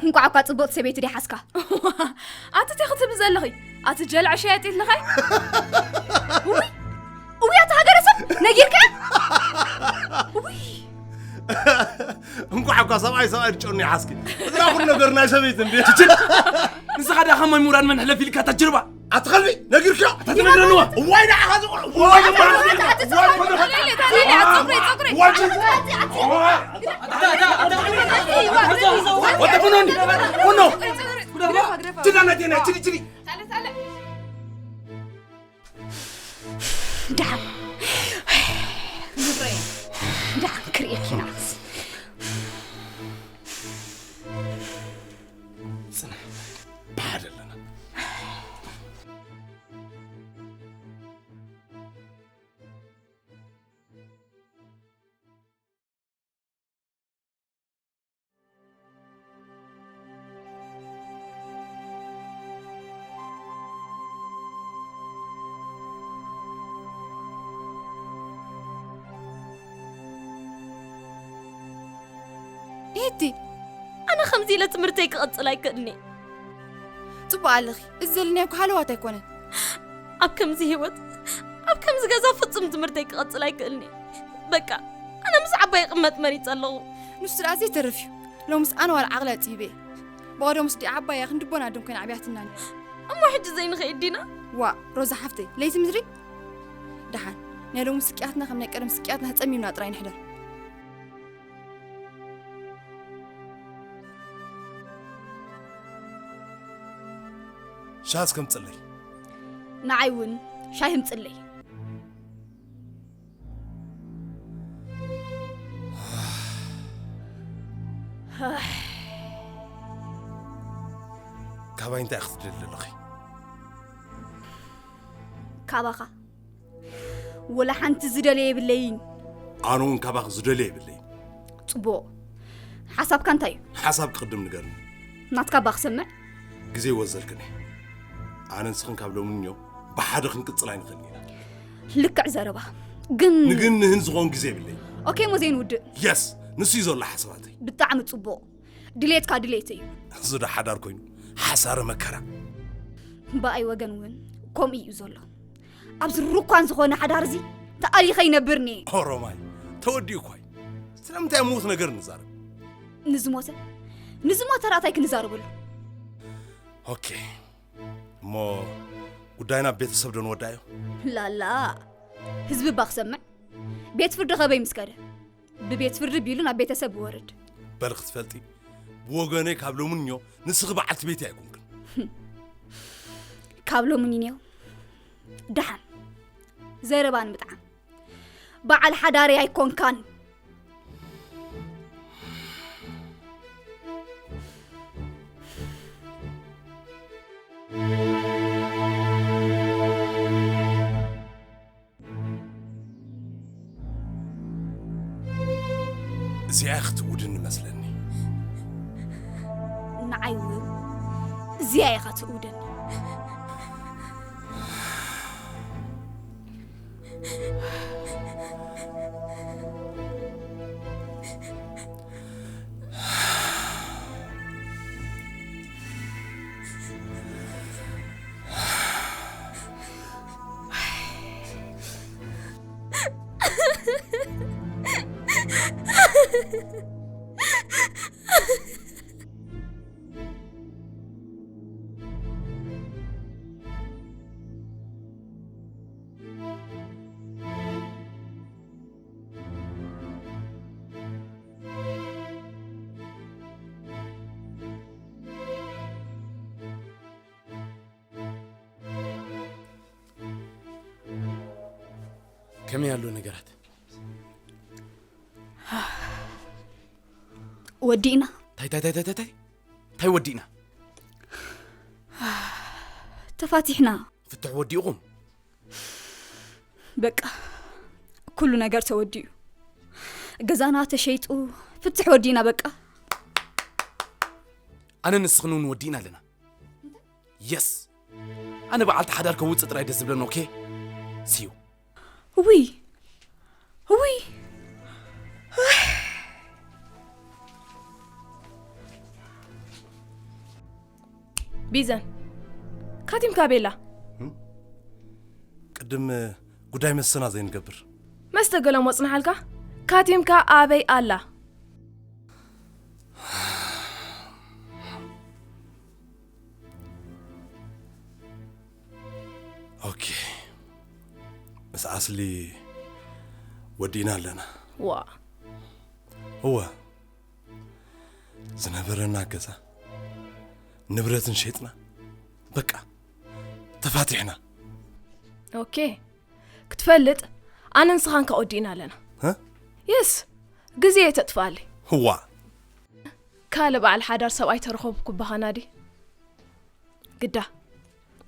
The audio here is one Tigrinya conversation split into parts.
እንቋዕ እኳ ጽቡቕቲ ሰበይቲ ደይሓዝካ። ኣቲ እንታይ ክትብል ዘለኺ? ኣቲ ጀልዐ ሸያጢት ልኻይ? ውይ! ውይ፣ ኣቲ ሃገረ ሰብ! ነጊርካያ? ውይ! እንቋዕ እኳ ሰብኣይ ሰብኣይ ድጨኑ ይሓዝኪ። እዛ ኩሉ ነገር ናይ ሰበይቲ እንዴ? ንስኻ ደኣ ከማይ ምውራድ መን ሕለፍ ኢልካ እታ ጅርባ? ኣቲ ከልቢ ነጊርክዮ? ኣታ ትነግረንዋ? እዋይ ንዓኻ ዝቑር እዋይ ድማ ወደ ቡኖኒ ቡኖ ቡኖ ትዳነቴና ችሊ ችሊ ደሓን ግብረይ ደሓን ክርእየኪ ኢና ጽናሕ ብሓደ ኣለና ኤቲ ኣነ ከምዚ ኢለ ትምህርተይ ክቐጽል ኣይክእልኒ። ጽቡቕ ኣለኺ። እዚ ዘለናዮ እኮ ሃለዋት ኣይኮነን። ኣብ ከምዚ ህይወት ኣብ ከምዚ ገዛ ፍጹም ትምህርተይ ክቐጽል ኣይክእልኒ። በቃ ኣነ ምስ ዓባይ ይቕመጥ መሪጸ ኣለኹ። ንሱ ደኣ ዘይተርፍ እዩ። ሎምስ ኣነ ዋላ ዓቕሊ ኣጽቢበ እየ። ብቐደሙስ ዲኣ ዓባይ እያ ክንዲ ኣቦና ኣደን ኮይና ኣዕብያትና። እሞ ሕጂ ዘይንኸይድ ዲና? ዋእ ሮዛ ሓፍተይ፣ ለይቲ ምድሪ። ደሓን ናይ ሎሚ ስቅያትና ከም ናይ ቀደም ስቅያትና ተጸሚምና ጥራይ ንሕደር። ሻዝ ከምጽለይ ንዓይ እውን ሻሂ ምጽለይ። ካባይ እንታይ ክትደሊ ኣለኺ? ካባኻ ወላ ሓንቲ ዝደልየ የብለይን። ኣነ እውን ካባኺ ዝደልየ የብለይን። ጽቡቕ። ሓሳብካ እንታይ እዩ? ሓሳብ ክቕድም ንገርኒ። ናትካ እባ ክሰምዕ። ግዜ ይወዘልክን እየ። ኣነ ንስኽን ካብ ሎሚ ንዮ ብሓደ ክንቅጽል ኣይንኽእልን ኢና። ልክዕ ዘረባ። ግን ንግን ንህን ዝኾን ግዜ የብለይን። ኦኬ እሞ ዘይንውድእ። የስ፣ ንሱ እዩ ዘሎ ሓሳባተይ። ብጣዕሚ ጽቡቕ። ድሌትካ ድሌተይ እዩ። እዚ ዶ ሓዳር ኮይኑ ሓሳረ መከራ። ብኣይ ወገን እውን ከምኡ እዩ ዘሎ። ኣብዚ ሩኳን ዝኾነ ሓዳር እዚ ተኣሊኸ ይነብር እኒኤ። ኦሮማይ ተወዲኡ እኳ እዩ። ስለምንታይ ምዉት ነገር ንዛረብ? ንዝሞተ ንዝሞተ ራእታይ ክንዛረበሉ። ኦኬ እሞ ጉዳይና ቤተሰብ ዶ ንወዳዮ? ላላ ህዝቢ እባ ክሰምዕ ቤት ፍርዲ ከበይ ምስ ከደ ብቤት ፍርዲ ቢሉ ናብ ቤተሰብ ይወርድ። በል ክትፈልጢ ብወገነይ ካብ ሎሚ ንዮ ንስኺ በዓልቲ ቤት ኣይኮንክን። ካብ ሎሚ ንዮ ደሓን ዘረባ ንምጥዓም በዓል ሓዳረይ ኣይኮንካን። እዚኣ ክትእውድኒ መስለኒ። ንዓይ እውን እዚኣ ኢኻ ትእውደኒ። ከመይ ኣሎ ነገራት? ወዲእና እንታይ እንታይ እንታይ እንታይ እንታይ እንታይ ወዲእና? ተፋቲሕና። ፍትሕ ወዲእኹም? በቃ ኩሉ ነገር ተወዲኡ። ገዛና ተሸይጡ ፍትሕ ወዲእና በቃ። ኣነ ንስኽን እውን ወዲእና ኣለና። የስ ኣነ በዓልቲ ሓዳር ከውፅእ ጥራይ ደስ ዝብለኒ። ኦኬ ሲዩ። ውይ ውይ። ቢዘን፣ ካቲምካ ቤላ? ቅድም ጉዳይ መስተና ዘይንገብር። መስተ ገለ ሞጽናሓልካ? ካቲምካ ኣበይ ኣላ? ኦኬ። ምስ ኣስሊ ወዲእና ኣለና። ዋ። እወ። ዝነበረና ገዛ፣ ንብረትን ሸጥና። በቃ፣ ተፋቲሕና። ኦኬ። ክትፈልጥ፣ ኣነ ንስኻን ከወዲእና ኣለና። ሀ? የስ፣ ግዜ የተጥፋለይ። ህዋ። ካልእ በዓል ሓዳር ሰብኣይ ተረኸብኩ ባኻ ናዲ። ግዳ፣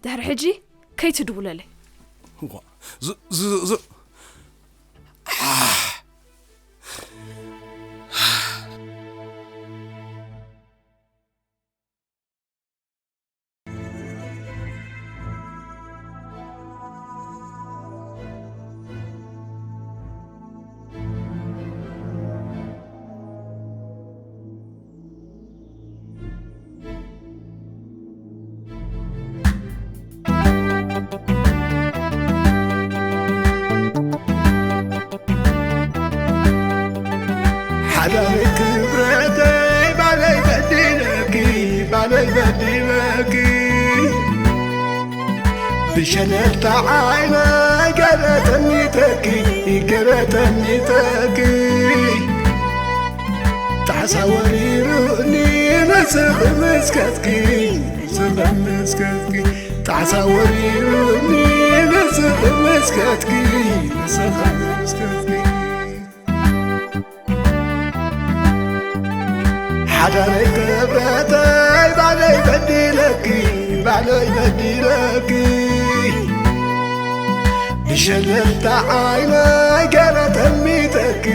ድሕሪ ሕጂ ከይትድውለለይ። ህዋ። ዝ-፣ ዝ-፣ ዝ-፣ ሓዳረይ ክብረተይ ባለይ በዲለኪ፣ ባለይ በዲለኪ። ብሸለልታ ዓይነይ ገለ ተሚተኪ፣ ገለ ተሚተኪ። ጣዕሳ ወሪሩኒ ንስኺ መስከትኪ፣ ንስኺ መስከትኪ። ጣዕሳ ወሪሩኒ ንስኺ መስከትኪ፣ ንስኺ መስከትኪ። ሓዳረይ ክብረተይ ባለይ በዲለኪ፣ ባለይ በዲለኪ። ብሸለልታ ዓይነይ ገለ ተሚተኪ፣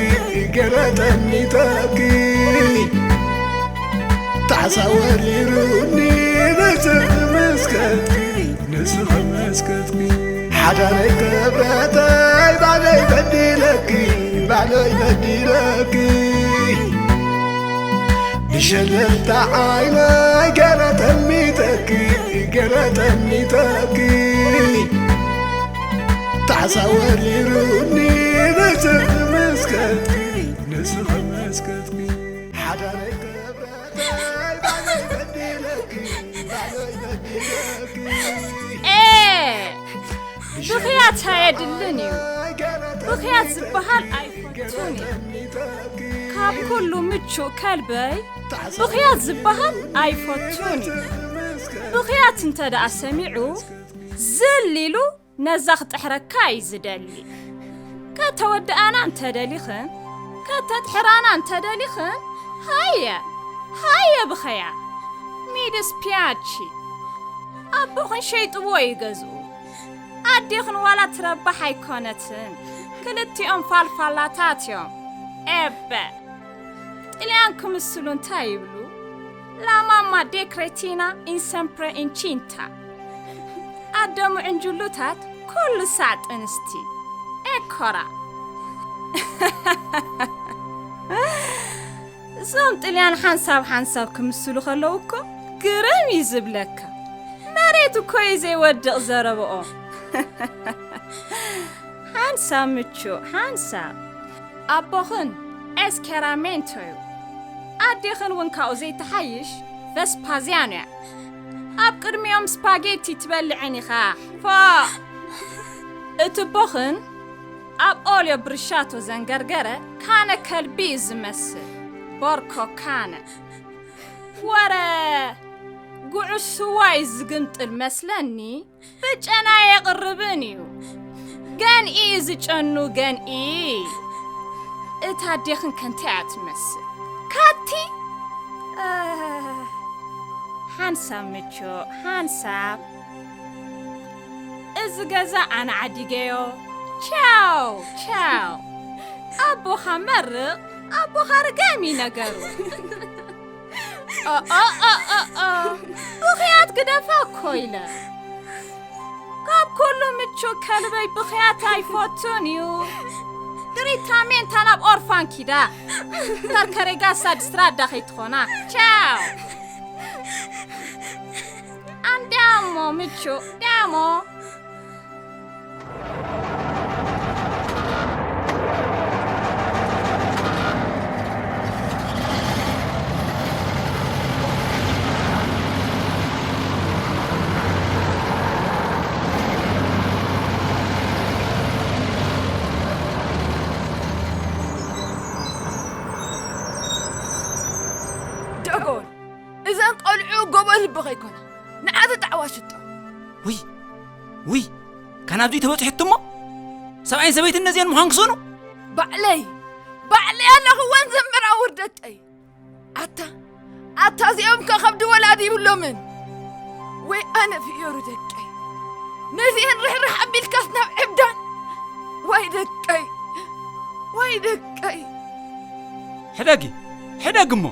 ገለ ተሚተኪ። ጣዕሳ ወሪሩኒ ንስኺ መስከትኪ፣ ንስኺ መስከትኪ። ሓዳረይ ክብረተይ ባለይ በዲለኪ፣ ባለይ በዲለኪ። ብሸለልታ ዓይነይ ገለ ተሚተኪ፣ ገለ ተሚተኪ። ጣዕሳ ወሪሩኒ ንስኺ መስከትኪ፣ ንስኺ መስከትኪ። ሓዳረይ ክብረተይ ባለይ በዲለኪ፣ ባለይ በዲለኪ። ኤ፣ ብኽያት ኣየድልን እዩ። ብኽያት ዝበሃል ኣይፈቱን እዩ። ካብ ኩሉ ምቹእ ከልበይ ብኽያት ዝበሃል ኣይፈቱን እዩ። ብኽያት እንተ ደኣ ሰሚዑ፣ ዝል ኢሉ ነዛ ክጥሕረካ እዩ ዝደሊ። ከተወድኣና እንተ ደሊኽን፣ ከተጥሕራና እንተ ደሊኽን፣ ሃየ፣ ሃየ ብኸያ። ሚድስ ፒያቺ። ኣቦኽን ሸይጥዎ እዩ ገዝኡ። ኣዴኽን ዋላ ትረባሕ ኣይኮነትን። ክልቲኦም ፋልፋላታት እዮም። ኤበ። ጥልያን ክምስሉ እንታይ ይብሉ? ላማማ ዴክሬቲና ኢንሰምፕረ ኢንቺንታ። ኣደ ምዕንጅሉታት ኩሉ ሳዕ ጥንስቲ። ኤኮራ። እዞም ጥልያን ሓንሳብ ሓንሳብ ክምስሉ ከለዉ እኮ ግርም እዩ ዝብለካ። መሬት እኮ እዩ ዘይወድቕ ዘረብኦም። ሓንሳብ ምቹእ፣ ሓንሳብ። ኣቦኽን ኤስኬራሜንቶ እዩ። ኣዴኽን እውን ካብኡ ዘይትሓይሽ ቨስፓዝያኖ እያ። ኣብ ቅድሚኦም ስፓጌቲ ትበልዕን ኢኻ። ፎእ! እቲ ኣቦኽን ኣብ ኦልዮ ብርሻቶ ዘንገርገረ ካነ ከልቢ እዩ ዝመስል። ቦርኮ ካነ። ወረ ጉዑሽ ስዋ እዩ ዝግምጥል መስለኒ። ብጨና የቕርብን እዩ። ገንኢ እዩ ዝጨኑ፣ ገንኢ። እታ ኣዴኽን ከንታይ እያ ትመስል? ካቲ? እ፣ ሓንሳብ ምቾ፣ ሓንሳብ። እዚ ገዛ ኣነ ዓዲገዮ። ቻው፣ ቻው። ኣቦኻ መርቕ፣ ኣቦኻ ርገም እዩ ነገሩ። ኦ፣ ኦ፣ ኦ፣ ኦ፣ ኦ። ብኽያት ግደፋ እኮ ኢለ። ካብ ኩሉ ምቹእ ከልበይ ብኽያት ኣይፈቱን እዩ። ድሪታሜንታ ናብ ኦርፋን ኪዳ። ከርከሬ ጋሳ ድስትራዳ ከይትኾና። ቻው። ዳሞ ምቹ፣ ዳሞ። ደጎል፣ እዘን ቆልዑ ጎቦ ልቢ ከይኮና፣ ንዓ ተጣዕዋ ሽጦ። ውይ፣ ውይ፣ ካን ኣብዚ ተበፂሑ እሞ ሰብኣይን ሰበይትን ነዚአን ምዃን ክሰኑ? ባዕለይ፣ ባዕለይ ኣለኽወን ዘምር ኣውርደተይ። ኣታ፣ ኣታ እዚኦም ከ ከብዲ ወላዲ ይብሎምን? ወይ ኣነ ፍዮሩ ደቀይ። ነዚአን ርሕርሕ ኣቢልካስ ናብ ዕብዳን? ወይ ደቀይ፣ ወይ ደቀይ። ሕደጊ፣ ሕደጊ እሞ፣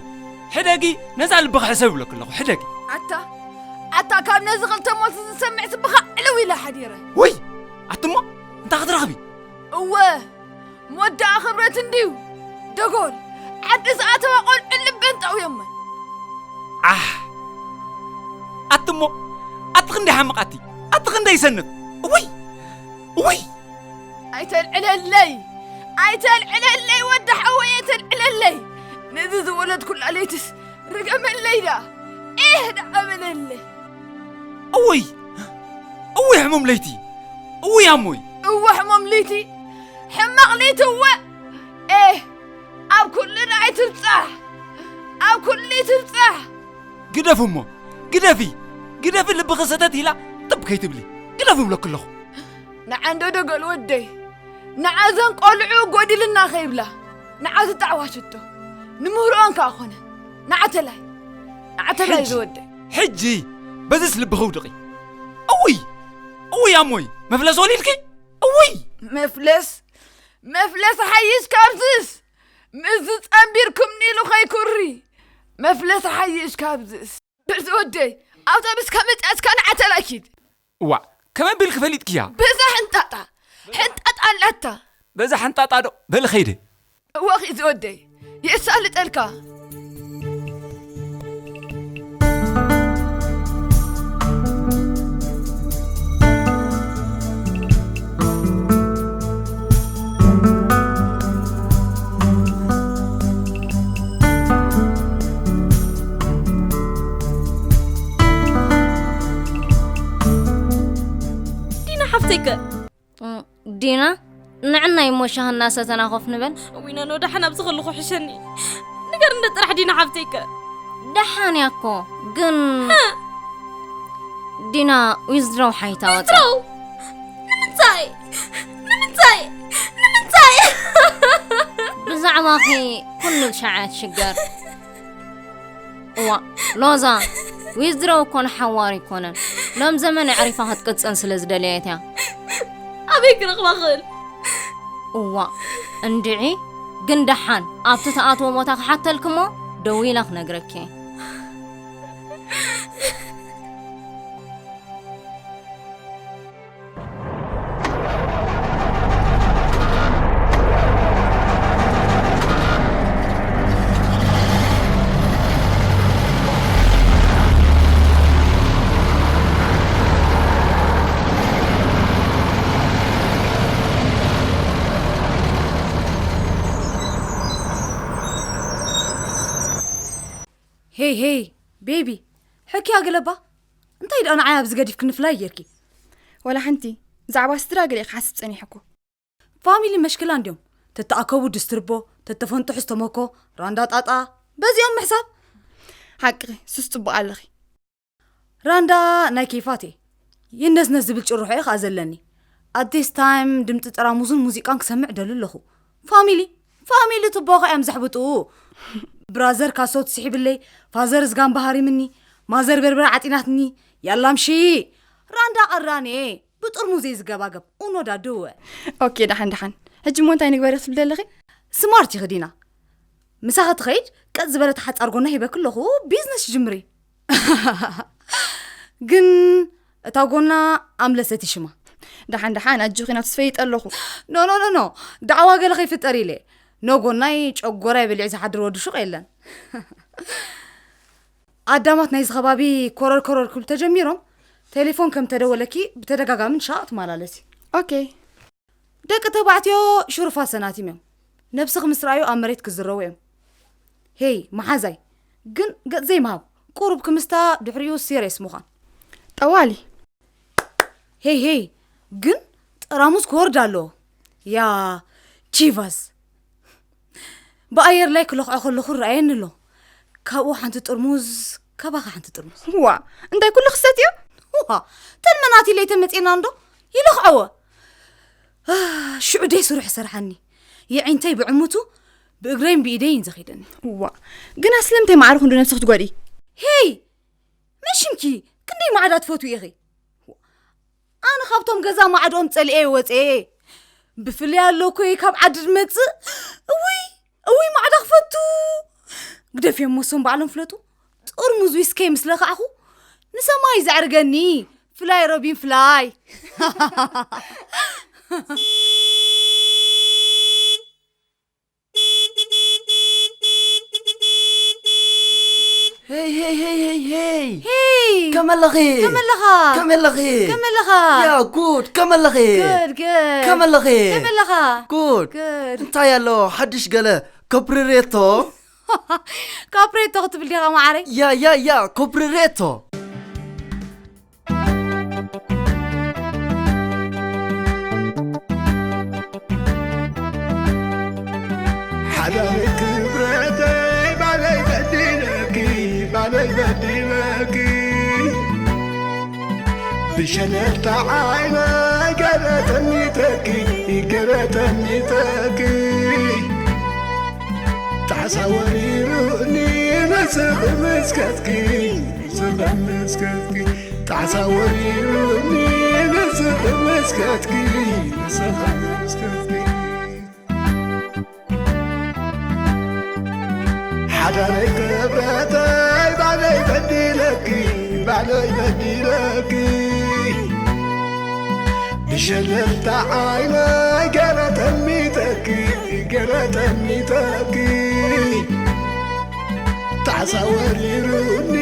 ሕደጊ ነዛ ልብኻ ሕሰብ ይብለኪ ኣለኹ፣ ሕደጊ። ኣታ፣ ኣታ ካብ ነዚ ክልተ ሞት ዝሰምዕ ስብኻ ዕልው ኢለ ሓዲረ። ውይ፣ ኣቲ እሞ እንታይ ክትረኽቢ? እወ፣ ሞት ደኣ ክብረት እንድዩ። ደጎል፣ ዓዲ ዝኣተዋ ቆልዑ ልበን ጠውዮመን። ዓሕ! ኣቲ እሞ፣ ኣቲ ክንደይ ሓምቕ ኣቲ፣ ኣቲ ክንደይ ይሰንፍ። እውይ! እውይ! ኣይተልዕለለይ! ኣይተልዕለለይ ወዲ ሓወይ፣ ኣይተልዕለለይ! ነዚ ዝወለድኩላ ለይትስ ርገመለይ ደኣ። ኤህ ደኣ በለለይ። እውይ! እውይ ሕሙም ለይቲ! እውይ ኣሞይ! እወ ሕሙም ለይቲ! ሕማቕ ለይቲ እወ! ኤህ! ኣብ ኩሉ ደኣ ኣይትብጻሕ! ኣብ ኩሉ ኣይትብጻሕ! ግደፊ እሞ! ግደፊ! ግደፊ ልብኺ ሰተት ኢላ ጥብ ከይትብሊ! ግደፊ እብለኪ ኣለኹ! ንዓ እንዶ ደጎል ወደይ፣ ንዓ እዘን ቆልዑ ጎዲልና ከይብላ፣ ንዓ ዝጣዕዋ ሽቶ፣ ንምህሮኦን ከኣ ኮነ። ንዓ ተላይ፣ ንዓ ተላይ ሕጂ፣ ዝወደይ። ሕጂ፣ በዚስ ልብኺ ውድቒ። እውይ፣ እውይ ኣሞይ፣ መፍለስ ወሊድኪ? እውይ! መፍለስ፣ መፍለስ ሓይሽ ካብዝስ፣ ምስዚ ጸንቢርኩምኒ ኢሉ ከይኩሪ። መፍለስ ሓይሽ ካብዝስ። በዚ ወደይ፣ ኣውቶቡስ ከመጽኣትካ ንዓ ተላኪድ። እዋ፣ ከመይ ቢልኪ ፈሊጥክያ? በዛ ሕንጣጣ፣ ሕንጣጣ ኣላታ። በዛ ሕንጣጣ ዶ? በሊ ኸይደ። እወ፣ ኺድ ዝወደይ፣ የሳልጠልካ። ዲና ሓፍተይከ? እ፣ ዲና፣ ንዕናይ እሞ ሻሂ እናሰተና ኮፍ ንበል። እውይ፣ ኖኖ፣ ደሓን ኣብዚ ከለኹ ሕሸኒ። ንገር እንደ ጥራሕ ዲና ሓፍተይከ? ደሓን እያ እኮ፣ ግን ሃ? ዲና ዊዝድሮው ሓይታ ወጻ። ዊዝድሮው? ንምንታይ? ንምንታይ? ንምንታይ? ብዛዕባኺ ኩሉ ሻዕ ትሽገር። እዋ፣ ሎዛ፣ ዊዝድሮው እኮ ንሓዋሩ ኣይኮነን። ሎም ዘመን ኣዕሪፋ ክትቅጽል ስለ ዝደለየት እያ። ኣበይ ክረኽባ ክእል? እዋ፣ እንድዒ፣ ግን ደሓን ኣብቲ ትኣትዎ ቦታ ክሓተልኪ እሞ ደዊለ ክነግረኪ እየ። ሄይ፣ ሄይ፣ ቤቢ፣ ሕክያ ገለባ? እንታይ ደኣ ንዓይ ኣብዚ ገዲፍክኒ ፍላይ ጌርኪ? ወላ ሓንቲ፣ ብዛዕባ ስትራግል እየ ክሓስብ ጸኒሐ እኮ። ፋሚሊ መሽክላ እንድዮም። ተተኣከቡ ድስትርቦ፣ ተተፈንጥሑ ዝተመኮ፣ ራንዳ ጣጣ፣ በዚኦም ምሕሳብ። ሓቅኺ፣ ሱስ ጽቡቕ ኣለኺ። ራንዳ ናይ ኬፋት እየ። ይነስነስ ዝብል ጭርሖ እየ ኸኣ ዘለኒ። At this time ድምጺ ጠራሙዝን ሙዚቃን ክሰምዕ ደሊ ኣለኹ። ፋሚሊ፣ ፋሚሊ ትቦ ኸኣ እዮም ዘሕብጡ። ብራዘር ካሶት ስሒብለይ፣ ፋዘር ዝጋምባ ሃሪምኒ፣ ማዘር በርበረ ዓጢናትኒ፣ ያላምሺ። ራንዳ ቀራኔ፣ ብጥርሙዝ እየ ዝገባገብ። ኡኖ ዳድወ። ኦኬ፣ ደሓን፣ ደሓን። ሕጂ እሞ እንታይ ንግበር ክትብሊ ኣለኺ? ስማርት ኢኺ ዲና። ምሳኺ ትኸይድ፣ ቀጥ ዝበለ ተሓጻር ጎና ሂበኪ ኣለኹ፣ ቢዝነስ ጅምሪ። ግን እታ ጎና ኣምለሰት ሽማ። ደሓን፣ ደሓን፣ ኣጆኺ ናብቲ ስፈይጥ ኣለኹ። ኖ፣ ኖ፣ ኖ፣ ኖ። ዳዕዋ ገለ ከይፍጠር ኢለ። ኖ ጎናይ ጨጎራይ በሊዑ ዝሓድር ወዲ ሹቕ የለን። ኣዳማት ናይዚ ከባቢ ኮረር ኮረር ክብሉ ተጀሚሮም፣ ቴሌፎን ከም ተደወለኪ ብተደጋጋሚ ንሻቕ ትመላለሲ። ኦኬ። ደቂ ተባዕትዮ ሽሩፋት ሰናቲም እዮም። ነብስኺ ምስ ረኣዩ ኣብ መሬት ክዝረቡ እዮም። ሄይ መሓዛይ፣ ግን ገጽ ዘይምሃብ፣ ቁሩብ ክምስታ፣ ድሕሪኡ ሴርየስ ምዃን። ጠዋሊ። ሄይ ሄይ፣ ግን ጠራሙዝ ክወርድ ኣለዎ። ያ ቺቫስ፣ ብኣየር ላይ ክለኽዖ ከለኹ ረኣየኒ ኣሎ። ካብኡ ሓንቲ ጥርሙዝ፣ ካባኻ ሓንቲ ጥርሙዝ። ዋ፣ እንታይ ኩሉ ክሰትዮ? ዋ፣ ተን መናት ኢለይ ተመጺና እንዶ ይለኽዐወ። ሽዑ ደይ ስሩሕ ሰርሓኒ። የዒንተይ ብዕሙቱ ብእግረይን ብኢደይን ዘኺደኒ። ዋ፣ ግን ኣስለምተይ ማዕረ ክንዱ ነብስኽ ትጓዲ። ሄይ፣ መሽምኪ ክንደይ ማዕዳ ትፈትዊ ኢኺ? ኣነ ካብቶም ገዛ ማዕድኦም ጸሊኤ ወጸ። ብፍልይ ኣሎ እኮ ካብ ዓዲ ድመጽእ። እውይ እውይ ማዕዳ ክፈቱ። ግደፍዮም መሶም ባዕሎም ፍለጡ። ጥርሙዝ ዊስከይ ምስ ለካዕኹ ንሰማይ ዘዕርገኒ። ፍላይ ሮቢን ፍላይ። ሄይ ሄይ ሄይ ሄይ ሄይ ሄይ ከመለኺ ከመለኻ ከመለኺ ከመለኻ ያ ጉድ ከመለኺ good good ከመለኺ ከመለኻ ጉድ good እንታይ ኣሎ ሓድሽ ገለ ኮፕሪሬቶ ካፕሬቶ ክትብል ዲኻ ማዓረይ ያ ያ ያ ኮፕሪሬቶ ሓዳሪ ክብረተይ ባለይ በዲለኪ ባለይ በዲለኪ ብሸለልታ ዓይነይ ገለ ተሚተኪ ገለ ተሚተኪ ጣዕሳ ወሪሩኒ ንስኺ ምስከትኪ ንስኺ ምስከትኪ ጣዕሳ ወሪሩኒ ንስኺ ምስከትኪ ንስኺ ምስከትኪ ሓዳረይ ክብረተይ ባለይ በዲለኪ ባለይ በዲለኪ ብሸለልታ ዓይነይ ገለ ተሚተኪ ገለ ተሚተኪ ጣዕሳ ወሪሩኒ